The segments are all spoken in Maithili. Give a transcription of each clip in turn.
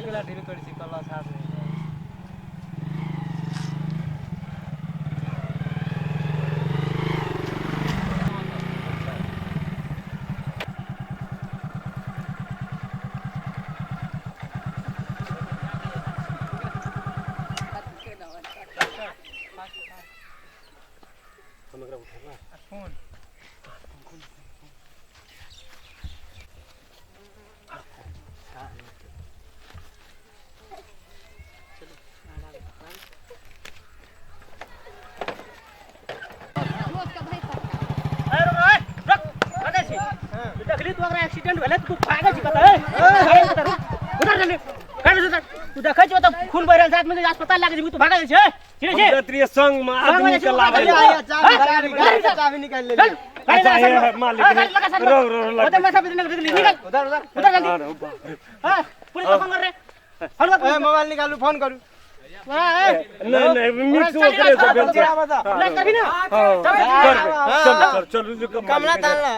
अकेला ढील करै छी कलश हाथ मे। फोन देखली तू अगर एक्सीडेंट भेलै तू भागै छी कतऽ उधर चल उधर तू देखै छी ओतऽ खून बहि रहल छै आदमी के अस्पताल लए के जेबही तू भागै छै चिन्है छी क्षेत्रीय संघ में आदमी के लाबै चाबी चाबी निकाल ले चल अच्छा, हे, हे, मालिक, रो, रो, रो, उधर मैं सब निकल उधर उधर उधर जल्दी अरे बाप रे। हां पुलिस को फोन कर रे फोन कर ए मोबाइल निकालू फोन करू हां नहीं नहीं मिक्स ओकरे से भेल छै। इलाज करबी ना हाँ, करबै। चल चल चल रुक कमला तान ला।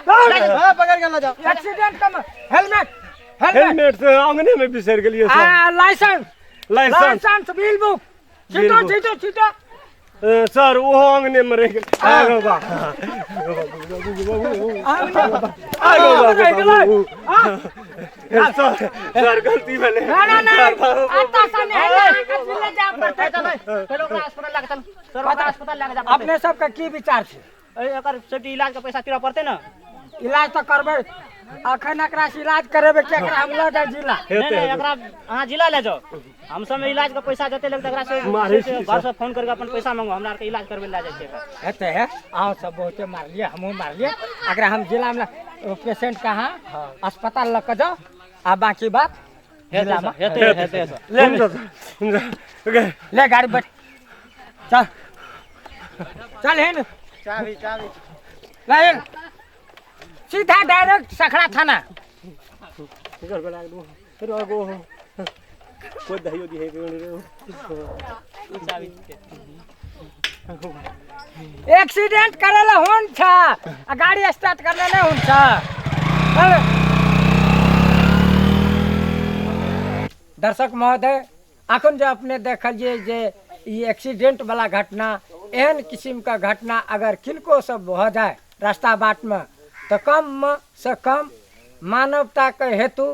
हां पकड़ के ला जाओ एक्सीडेंट कम हेलमेट हेलमेट हेलमेट से अंगने में बिसर गेलियै सर आ licence licence licence bill book bill छीटो book. छीटो छीटो सर ओहो अंगने में रहि गेल आगो बा आगो बा रहि गेलै। सर सर गलती भेलै ना ना ना सर, बाबू, आता सने अहाँके जिले जाय पड़तै चल ओकरा अस्पताल लए के चल सर ओकरा अस्पताल लए के जा पड़तै। अपने सबके की विचार छै एकर सेफ्टी इलाज के पैसा तीरऽ पड़तै ने इलाज तऽ करबै अखन एकरा से इलाज करेबै कि एकरा हम लऽ जाय जिला नहीं नहीं एकरा अहाँ जिला ले जाओ हम सब इलाज के पैसा जते लगतै एकरा से मारै छी घर से फोन करके अपन पैसा मांगो हमरा आरके इलाज करबै लए जाइ छै एकरा। हेतै हे अहाँ सब बहुते मारलियै हमहूँ मारलियै एकरा हम जिलामे पेशेंट के अहाँ अस्पताल लऽ कऽ जाउ आ बाकी बात जिलामे हेतै हेतै सर ले ले ले गाड़ी बैठ चल चल हेन चाबी चाबी ले हेन सीधा डायरेक्ट सखड़ा थाना कोई दहियो दिहे चाबी के। एक्सीडेंट करेला हुन छ आ गाड़ी स्टार्ट करले नहीं हुन छ चल। दर्शक महोदय अखन जे अपने देखलिए जे ई एक्सीडेंट वाला घटना एहन किस्म का घटना अगर किनको सब भऽ जाए रास्ता बाट में तो कम से कम मानवता के हेतु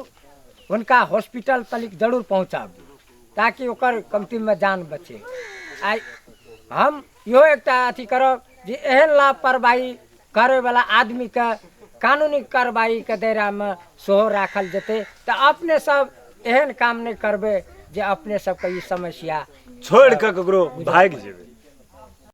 हुनका हॉस्पिटल तलिक जरूर पहुँचाबू ताकि ओकर कमती में जान बचे। आ हम इहो एकटा अथी करब जे एहन लापरवाही करैवला आदमीके कानूनी कार्रवाईके दायरामे सेहो राखल जेतै। तऽ अपने सब एहन काम नहि करबै जे अपने सबके ई समस्या छोड़ के ककरो भागि जेबै।